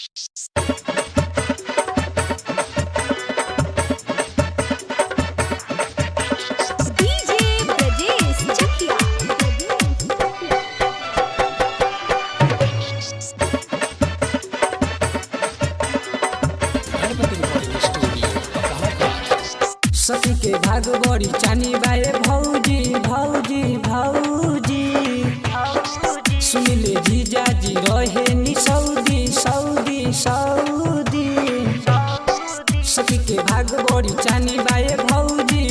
DJ Brajesh चकिया। Ganpati recording studio Pakaha. सखी के भाग बड़ी चानी बाए भौजी भौजी भौजी। सुनिले जीजा जी रहे नि सऊदी सऊदी सऊदी। सखी के भाग बड़ी चानी बाए भौजी,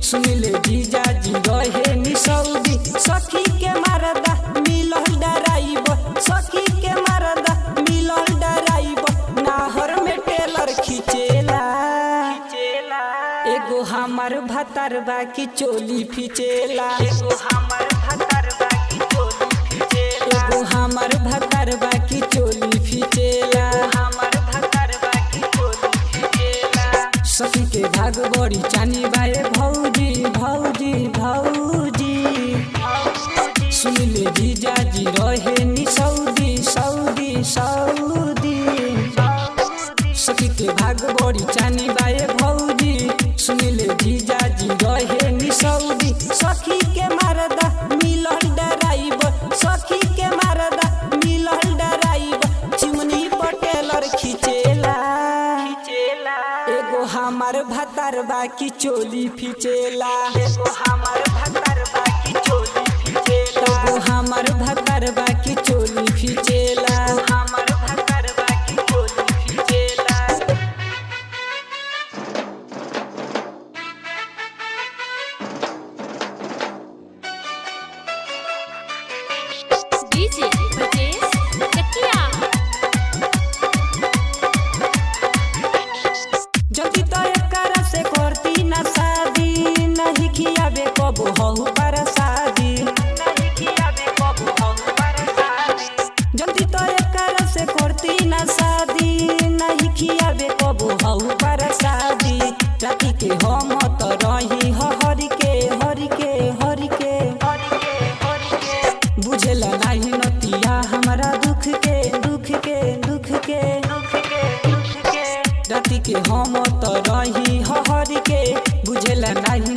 सुनिले जीजा जी रहे नि सऊदी। सखी के मारदा मिलल डराइब, सखी के मारदा मिलल डराइब, नाहर में टेलर खिचेला। एगो हमार भतर बाकी चोली फिचेला। एगो हमार भतर बाकी चोली फिचेला। एगो हमार भतर बाकी चोली फिचेला। हमार भतर बाकी चोली फिचेला। सखी के भाग बड़ी चानी बाए भौजी भौजी भौजी। सुनिले जीजा जी रहे नि सऊदी सऊदी सऊदी। सखी के भाग बड़ी चानी बाए भौजी, सुनिले जीजा जी रहे नि सऊदी। सखी के मारदा मिलल डराइब, सखी के मारदा मिलल डराइब, चिमनी पटेलर खिचेला। एगो हमार भतर बाकी चोली फिचेला। एगो हमार भतर बाकी चोली फिचेला। एगो हमार भतर बाकी चोली फिचेला। हमार भतर बाकी चोली फिचेला। डीजे ब्रजेश चकिया। जल्दी तो एकरा से करती ना शादी, नहीं खियाबे कबो हऊ पर शादी। नहीं खियाबे कबो हऊ पर शादी। जल्दी तो एकरा से करती ना शादी, नहीं खियाबे कबो हऊ पर शादी। राती के हम तो रही हरि के हरि के हरि के हरि के हरि के। बुझेला नाही नतिया हमरा दुख के दुख के दुख के दुख के दुख के। राति के हम तो रही हरि के, बुझेला नाही